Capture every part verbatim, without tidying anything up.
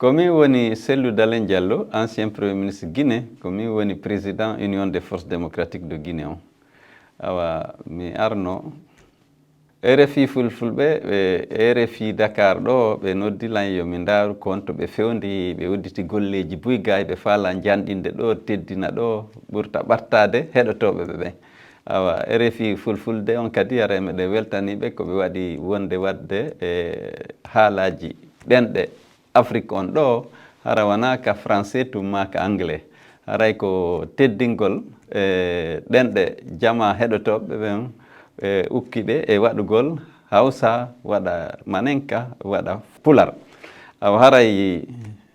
Ko min woni Cellou Dalein Diallo, ancien Premier ministre Guinée, ko min woni président Union des Forces Démocratiques de Guinée on. Awa, mi arno R F I Fulfulɓe, ɓe R F I Dakar ɗo, ɓe noddi lan yo mi ndaaru ko honto ɓe fewndi, ɓe udditi golleeji buy gaay, ɓe faala njanɗinde ɗo, teddina ɗo, ɓurta ɓattaade heɗotooɓe ɓe ɓen. Awa, R F I Fulfulde on kadi, hara meɗen weltanii ɓe ko ɓe waɗi wonde waɗde e haalaaji ɗenɗe Afrik on ɗo, hara wonaa ka français tun maa ka anglais. Haray ko teddingol e ɗenɗe jamaa heɗotooɓe ɓen, e ukki ɓe e waɗugol Hausa, waɗa Manenka, waɗa Pular. Awa haray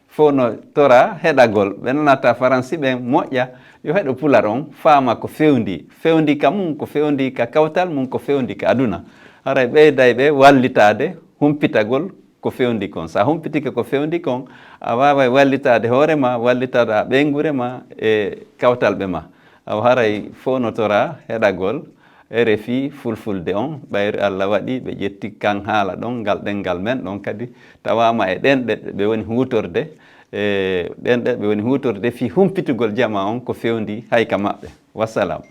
fof no tora heɗagol. Ɓe nanata Faransi ɓen moƴƴa, yo heɗo Pular on, faama ko fewndi. Fewndi ka mum, ko fewndi ka kawtal mum, ko fewndi ka aduna. Haray ɓeyday ɓe wallitaade humpitagol ko fewndi kon. Sa humpitike ko fewndi kon, a waaway wallitaade hoore ma, wallitaade ɓeynguure ma e kawtalɓe ma. Awa haray fof no tora heɗagol R F I Fulfulde on, ɓayri Allah waɗi ɓe ƴetti kan haala ɗon, ngal ɗenngal men ɗon kadi tawaama e ɗenɗe ɓe woni huutorde, e ɗenɗe ɓe woni huutorde fii humpitugol jamaa on ko fewndi hay ka maɓɓe. Wassalam.